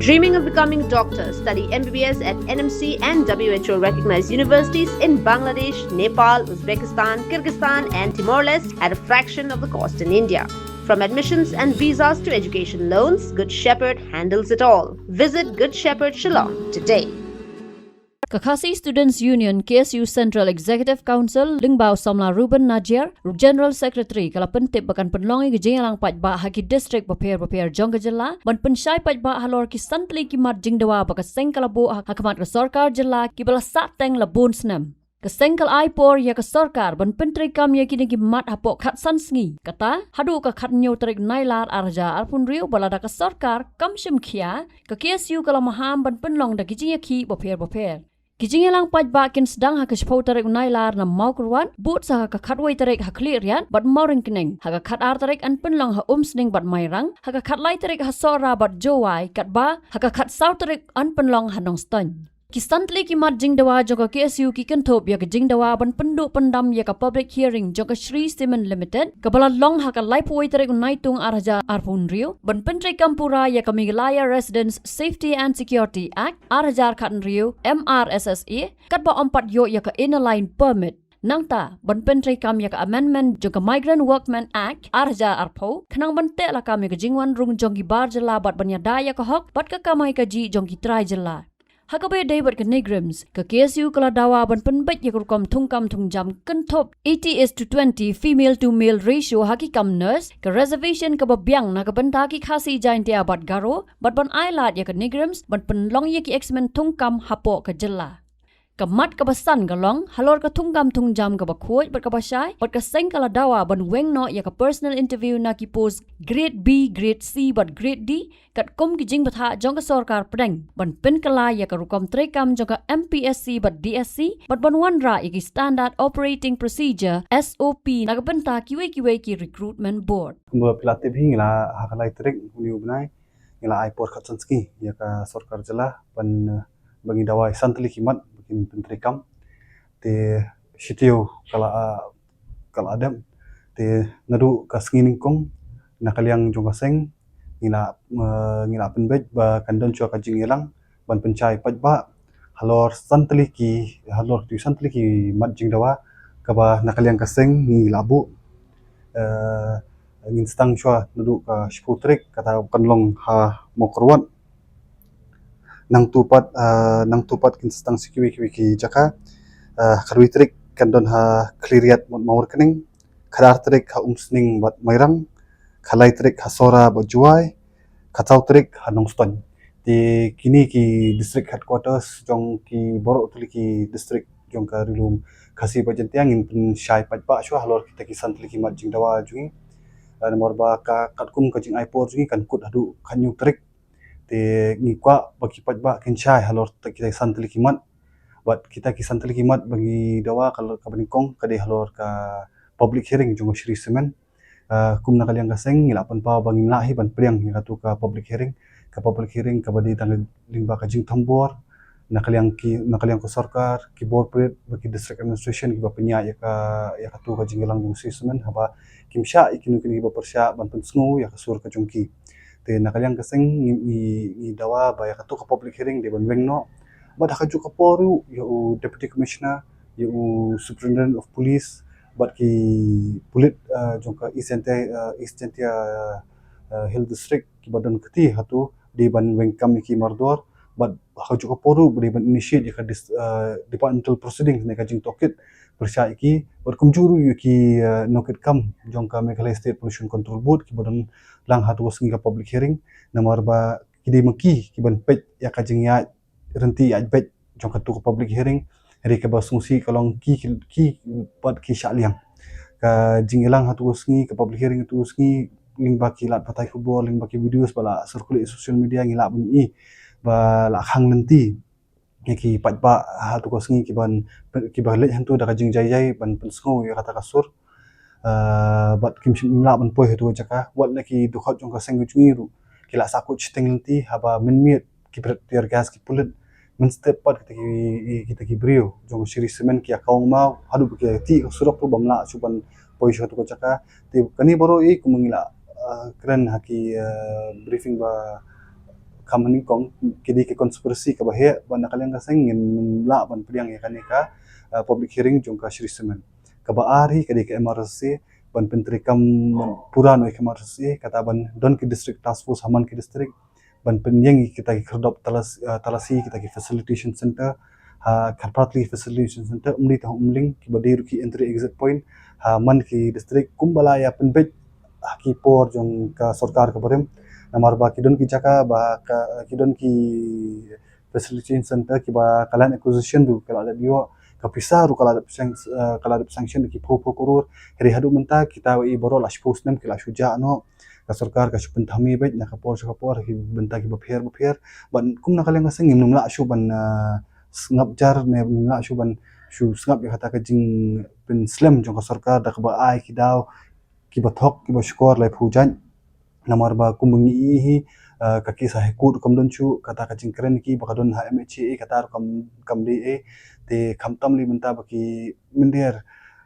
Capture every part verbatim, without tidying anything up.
Dreaming of becoming a doctor? Study M B B S at N M C and W H O recognized universities in Bangladesh, Nepal, Uzbekistan, Kyrgyzstan, and Timor Leste at a fraction of the cost in India. From admissions and visas to education loans, Good Shepherd handles it all. Visit Good Shepherd Shillong today. Ka Khasi Students Union, K S U Central Executive Council, lyngba u samla Reuben Najiar, General Secretary, ka la pyntip ba kan pynlong ïa ka jingïalang paidbah ha ki district bapher bapher jong ka jylla ban pynshai paidbah halor ki san tylli ki mat jingdawa ba ka seng ka la buh ha, ha khmat ka sorkar jylla, kiba la sahteng la bun snem. Ka seng ka la ai por ïa ka sorkar ban pyntreikam ïa kine ki mat hapoh khatsan sngi. Kata, haduh ka khathynñiew tarik Nailar ar hajar arphew hynriew, ba lada ka sorkar kam shim khia, ka K S U ka la maham ban pynlong da ki jingïakhih bapher bapher. Ki jingïalang paidbah kin sdang ha ka shiphew tarik Nailar na Mawkyrwat, bud sa ha ka khatwei tarik ha Khliehriat bad Mawryngkneng, ha ka khatar tarik yn pynlong ha Umsning bad Mairang, ha ka khatlai tarik ha Sohra bad Jowai, katba ha ka khatsaw tarik yn pynlong ha Nongstoiñ. Ki san tylli ki mat jingdawa jong ka K S U ki kynthup ïa ka jingdawa ban pynduh pyndam ïa ka public hearing jong ka Shree Cement Limited, kaba la long ha ka laiphew wei tarik Naitung ar hajar arphew hynriew, ban pyntreikam pura ïa ka Meghalaya Residents Safety and Security Act ar hajar khathynriew, M R S S A, katba ym pat ïoh ïa ka Inner Line Permit. Nangta, ban pyntreikam ïa ka amendment jong ka Migrant Workmen Act ar hajar arphew, khnang ban teh lakam ïa ka jingwan rung jong ki bar jylla bad ban ïada ïa ka hok bad ka kamai kajih jong ki trai jylla. Ha kaba ïadei bad ka NEIGRIHMS, ka K S U ka la dawa ban pynbeit ïa ka rukom thungkam thungjam kynthup eighty is to twenty female to male ratio ha ki kam nurse, ka reservation kaba biang na ka bynta ki Khasi, Jaintia bad Garo, bad ban ai lad ïa ka NEIGRIHMS ban pynlong ïa ki exam thungkam hapoh ka jylla. Ka mat kaba san ka long halor ka thungkam thungjam kaba khuid bad kaba shai, bad ka seng ka la dawa ban weng noh ïa ka personal interview na ki post grade B, grade C bad grade D, katkum ki jingbthah jong ka sorkar pdeng, ban pynkylla ïa ka rukom treikam jong ka M P S C bad D S C, bad ban wanrah ïa ki Standard Operating Procedure, S O P, na ka bynta kiwei kiwei ki recruitment board. Kumba phi la tip hi, ngi la, ha ka lai tarik une u bnai, ngi la ai por khatsan sngi ïa ka sorkar jylla ban, eh, ba ngi dawa ïa san tylli ki mat ba kin pyntreikam. Te shi taïew ka la, ah, ka la dep. Te naduh ka sngi nyngkong, na ka liang jong ka seng, ngi la, eh, ngi la pynbeit ba kan don shuwa ka jingïalang ban pynshai paidbah halor san tylli ki, halor ki san tylli ki mat jingdawa kaba na ka liang ka seng ngi la buh. Eh, ngin sdang shuwa naduh ka shiphew tarik, kata kan long ha Mawkyrwat. Nangtu pat, eh, nangtu pat kin sdang sha kiwei kiwei ki jaka. Eh, khatwei tarik kan don ha Khliehriat bad Mawryngkneng, khatar tarik ha Umsning bad Mairang, khatlai tarik ha Sohra bad Jowai, khatsaw tarik ha Nongstoiñ. Te kine ki district headquarters jong ki baroh tylli ki district jong ka Ri-lum Khasi bad Jaintia, ngin pynshai paidbah shuwa halor kita ki san tylli ki mat jingdawa jong ngi. Eh, namar ba ka, katkum ka jingai por jong ngi kan kut haduh khathynñiew tarik. Te ngi kwah ba ki paidbah kin shai halor kita ki san tylli ki mat. Bad kita ki san tylli ki mat ba ngi dawa ka, kaba nyngkong ka dei halor ka public hearing jong ka Shree Cement. Ah, kum na ka liang ka seng ngi la pynpaw ba ngim lah hi ban pdiang ïa katu ka public hearing. Ka public hearing kaba dei tang lyngba ka jingthombor na ka liang ki, na ka liang ka sorkar, ki bor prit bad ki district administration kiba pynïaid ïa ka, ïa katu ka jingïalang jong ka Shree Cement, haba kim shah ïa kino kino kiba pyrshah ban pynsngew ïa ka sur ka jong ki. Te na ka liang ka seng ngi, ngi, ngi dawa ba ïa katu ka public hearing dei ban weng noh. Bad ha kajuh ka por ruh ïa u Deputy Commissioner, ïa u Superintendent of Police, bad ki pulit, eh, jong ka East Jaintia, eh, East Jaintia, eh, Hill District kiba don kti hatu, dei ban weng kam ïa ki mardor, bad ha kajuh ka por ruh dei ban initiate ïa ka dis-, eh, departmental proceedings ne ka jingtohkit pyrshah ïa ki, bad kumjuh ruh ïa ki, eh, nongkitkam jong ka Meghalaya State Pollution Control Board kiba don lang hatu ka sngi ka public hearing, namar ba ki dei ma ki kiban peit ïa ka jingïaid rynti ïaid beit jong katu ka public hearing. Hynrei kaba sngewsih ka long ki, ki, ki pat ki shah liang. Ka jingïalang hatu ka sngi, ka public hearing hatu ka sngi, lyngba ki lad pathai khubor, lyngba ki videos ba la circulate social media, ngi lah ban i ba la khang lynti ïa ki paidbah hatu ka sngi kiban, kiba leit hangtu da ka jingjai jai ban pynsngew ïa kata ka sur. Ah, bad kim shym lah ban poi hatu ka jaka, wat la ki dkhot jong ka seng ka jong ngi ruh ki la sahkut shiteng lynti, haba mynmiet ki bret tear gas ki pulit, mynstep pat kita ki, kita ki briew jong ka Shree Cement ki ïa kawang maw haduh ba ki ïa tih ka surok ruh bym lah shuh ban poi sha katu ka jaka. Te kane baroh i kumba ngi la, ah, kren ha ki, ah, briefing ba kam ha nyngkong, ki dei ka conspiracy kaba heh, ba na ka liang ka seng ngim lah ban pdiang ïa kane ka, ah, public hearing jong ka Shree Cement. Kaba ar hi ka dei ka M R S A, ban pyntreikam pura noh ïa ka M R S A, kata ban don ki district task force ha man ki district, ban pynïeng ïa kita ki khyrdop talas-, ah, talasi, kita ki facilitation center, ha, khatphra tylli ki facilitation center, ym dei tang ha Umling, kiba dei ruh ki entry exit point ha man ki district, kumba la ïa pynbeit ha ki por jong ka sorkar kaba rim. Namar ba ki don ki jaka ba ka, ki don ki facilitation center kiba ka land acquisition ruh ka la dep ïoh, ka pisa ruh ka la dep sanc-, eh, ka la dep sanction da ki phew phew klur. Hynrei haduh mynta kita i baroh la shiphew snem ki la shu jah noh. Ka sorkar ka shu pynthame beit na ka por sha ka por ha ki bynta kiba pher ba pher. Bad kum na ka liang ka seng ngim lah shuh ban, eh, sngap jar ne ngim lah shuh ban shu sngap ïa kata ka jingpynslem jong ka sorkar da kaba ai ki daw kiba thok, kiba shukor, laiphew jait. Namar ba kumba ngi ïohi hi, eh, ka case ha High Court kam don shuh, kata ka jingkren ki ba ka don ha M H A A, kata ruh kam, kam dei ei. Te khamtam lei mynta ba ki mynder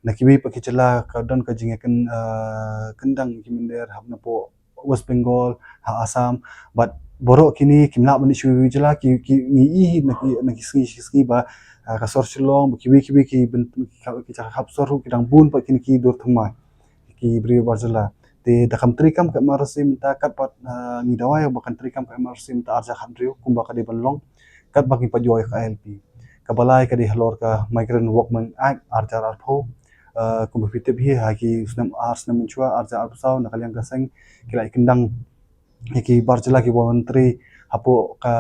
na kiwei pat ki jylla ka don ka jingïakyn, eh, kyndang ki mynder hap napoh West Bengal, ha Assam, bad baroh kine kim lah ban ïoh shuh jylla ki, ki ngi ïohi hi na ki, na ki sngi, ki sngi ba, eh, ka sor Shillong, ba kiwei kiwei ki byn-, ki jaka hap sor ruh ki dang bun pat kine ki dur thymmai. Ki briew bar jylla. Te da kam treikam ka M R S A mynta katba, ah, ngi dawa ïa ba kan treikam ka M R S A mynta arhajar khathynriew kumba ka dei ban long. Katba ngi pat ïoh ïa ka I L P. Kaba lai ka dei halor ka Migrant Workmen Act arhajar arphew. Ah, kumba phi tip hi ha ki snem ar snem mynshuwa arhajar arphew saw na ka liang ka seng ki la ïa kyndang ïa ki bar jylla ki wan trei hapoh ka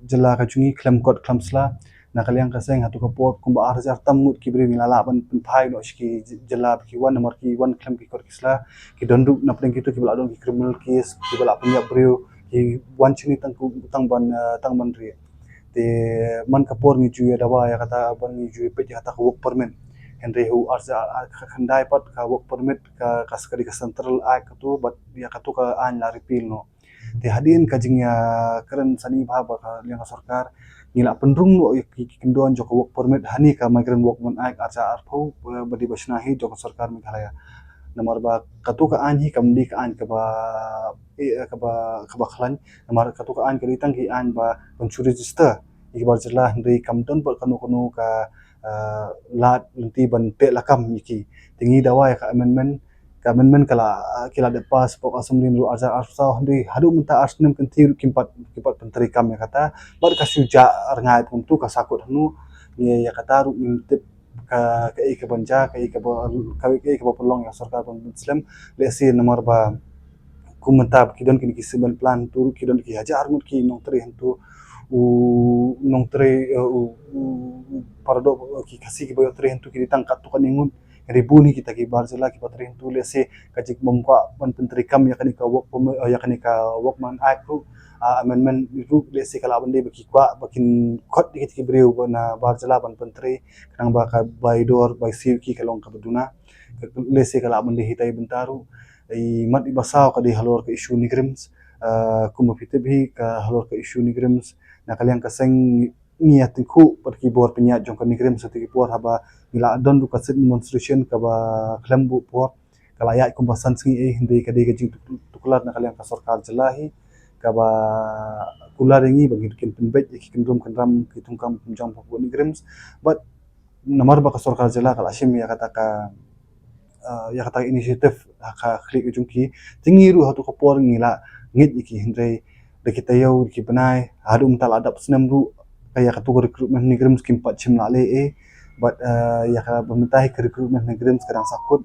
jylla ka jong ngi khlem kot khlem sla. Na ka liang ka seng hato ka por kumba arhajar tam ngut ki briew ngi la lah ban pynphai noh sha ki jylla ba ki wan namar ki wan khlem ki kot ki sla. Ki don ruh na pdeng kito kiba la don ki criminal case, kiba la pynïap briew, ki wan shane tang ku, tang ban, eh, tang ban rieh. Te man ka por ngi ju ïa dawa ïa kata, ban ngi ju ïa peit ïa kata ka work permit. Hynrei ha u arhajar ar, ar, khyndai pat ka work permit ka, ka, ka dei ka Central Act kato, bad ïa kato ka aiñ la repeal noh. Te hadien ka jingïakren sani bha bad ka liang ka sorkar, ngi la pynrung noh ïa ki, ki kyndon jong ka work permit hane ka Migrant Workmen Act arhajar arphew, eh, ba dei ba shna hi jong ka sorkar Meghalaya. Namar ba kato ka aiñ hi kam dei ka aiñ kaba, eh, kaba, kaba khlaiñ. Namar kato ka aiñ ka dei tang ki aiñ ba ban shu register ïa ki bar jylla, hynrei kam don bad kano kano ka, eh, lad lynti ban teh lakam ïa ki. Te ngi dawa ïa ka amendment, ka amendment ka la, ki la dep pass hapoh ka Assembly naduh arhajar arphew saw, hynrei haduh mynta ar snem kynthih ruh kim pat, kim pat pyntreikam ïa kata. Bad ka shu jah rngai kumto, ka sahkut hangno, ngi ïa kata ruh ngim tip ka, kaei kaban jia, kaei kaba, kaei kaba pynlong ïa ka sorkar ban pynslem. Lehse namar ba kum mynta ki don kine ki cement plant, tu ruh ki don ki hajar ngut ki nongtrei hangto, u nongtrei, eh, u, u, u paradoh, eh, ki Khasi kiba ïoh trei hangto ki dei tang katto katne ngut. Hynrei bun hi kita ki bar jylla kiba trei hangto, lehse ka jingkhlem kwah ban pyntreikam ïa kane ka work permit, eh, ïa kane ka Workmen Act ruh, ah, amendment ruh, lehse ka lah ban dei ba ki kwah ba kin khot ïa kita ki briew ba na bar jylla ban pyntrei, khnang ba ka bai dor bai siew ki ka long kaba duna. Lehse ka lah ban dei hitai bynta ruh. I mat iba saw ka dei halor ka issue NEIGRIHMS. Ah, kumba phi tip hi ka halor ka issue NEIGRIHMS, na ka liang ka seng ngi ïa tyngkhuh bad ki bor pynïaid jong ka NEIGRIHMS ha kito ki por haba ngi la don ruh ka sit-in demonstration kaba khlem buh por. Ka la ïaid kumba san sngi ei, hynrei ka dei ka jingtuk-, tuklar na ka liang ka sorkar jylla hi kaba kular ïa ngi ba ngin pynbeit ïa ki kyndrum kyndram, ki thungkam thungjam hapoh NEIGRIHMS. Bad namar ba ka sorkar jylla ka la shim ïa kata ka, ah, ïa kata ka initiative ha ka khlieh ka jong ki. Te ngi ruh hato ka por ngi la ngeit ïa ki, hynrei da ki taïew da ki bnai, haduh mynta la dap snem ruh, ka ïa kato ka recruitment NEIGRIHMS kim pat shym la leh ei. Bad, ah, ïa kaba mynta hi ka recruitment NEIGRIHMS ka dang sahkut.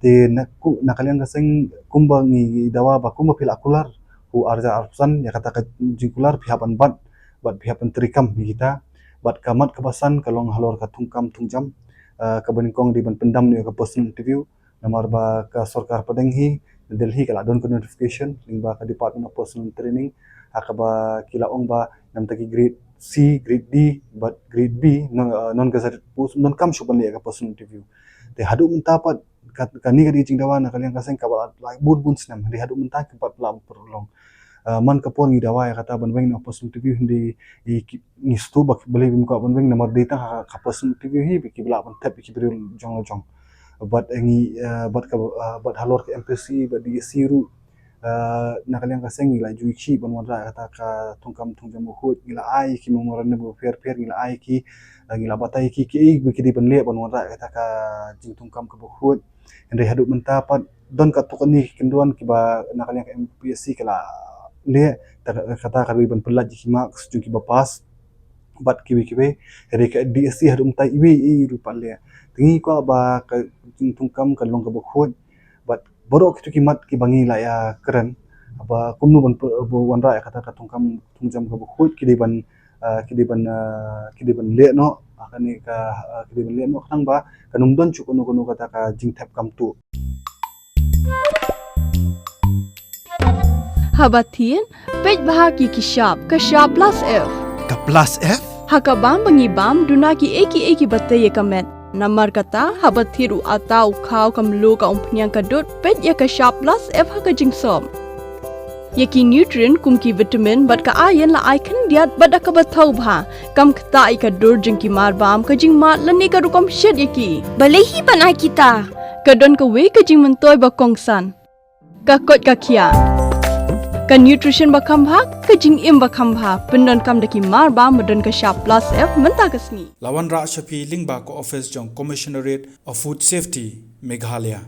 Te na ku, na ka liang ka seng kumba ngi dawa ba kumba phi la kular ha u arhajar arphew san, ïa kata ka jingkular phi hap ban bat, bad phi hap ban treikam ïa kita. Bad ka mat kaba san ka long halor ka thungkam thungjam, ah, kaba nyngkong dei ban pyndam ïa ka personal interview. Namar ba ka sorkar pdeng hi, na Delhi ka la don ka notification lyngba ka Department of Personal Training, ha kaba ki la ong ba na bynta ki grade C, grade D bad grade B, non, ah, non gazetted post, ym donkam shuh ban leh ïa ka personal interview. Te haduh mynta pat ka, kane ka dei ka jingdawa na ka liang ka seng kaba la, la bun bun snem, hynrei haduh mynta kim pat la pynlong. Ah, man ka por ngi dawa ïa kata ban weng na personal interview, hynrei i ki, ngi sngewthuh ba balei kim kwah ban weng namar dei tang ha ka personal interview hi ba ki lah ban thep ïa ki briew jong la jong. Bad, eh, ngi, eh, bad ka, eh, bad halor ka M P C bad D S C ruh, Ah, na ka liang ka seng ngi la ju ïakhih ban wanrah kata ka thungkam thungjam bakhuid, ngi la ai ki memorandum bapher bapher, ngi la ai ki, ah, ngi la batai ki ki ei ba ki dei ban leh ban wanrah kata ka jingthungkam kaba khuid. Hynrei haduh mynta pat don katto katne ki kyndon kiba na ka liang ka M P S C ka la leh, ta-, kata ka dei ban pyllait ïa ki marks jong kiba pass bad kiwei kiwei. Hynrei ka D S E haduh mynta iwei i ruh pat leh. Te ngi kwah ba ka jingthungkam kan long kaba khuid bad baroh kito ki mat kiba ngi la ïakren ba kumno ban pe-, ba wanrah ïa kata ka thungkam thungjam kaba khuid ki dei ban, ah, ki dei ban, ah, ki dei ban leh noh, ah, kane ka, ah, ki dei ban leh noh khnang ba kan ym don shuh kano kano kata ka jingthep kam tuh. Haba thied, peit bha ïa ki shap, ka shap plus F. Ka plus F? Ha ka bam ba ngi bam, duna ki ei ki ei kiba tei ïa ka met. Namar kata, haba thied u atta u khaw ka mluh ka umphniang ka dud, peit ïa ka shap plus F ha ka jingsop. Ïa ki nutrient kum ki vitamin bad ka iron la ai khyndiat bad da kaba thaw bha. Kam ktah ïa ka dur jong ki marbam, ka jingmad lane ka rukom shet ïa ki. Balei hi ban ai kita? Ka don kawei ka jingmyntoi ba kongsan. Ka koit ka khiah. Ka nutrition ba kham bha, ka jingim ba kham bha. Pyndonkam da ki marbam ba don ka shap plus F mynta ka sngi. La wanrah sha phi lyngba ka office jong Commissionerate of Food Safety, Meghalaya.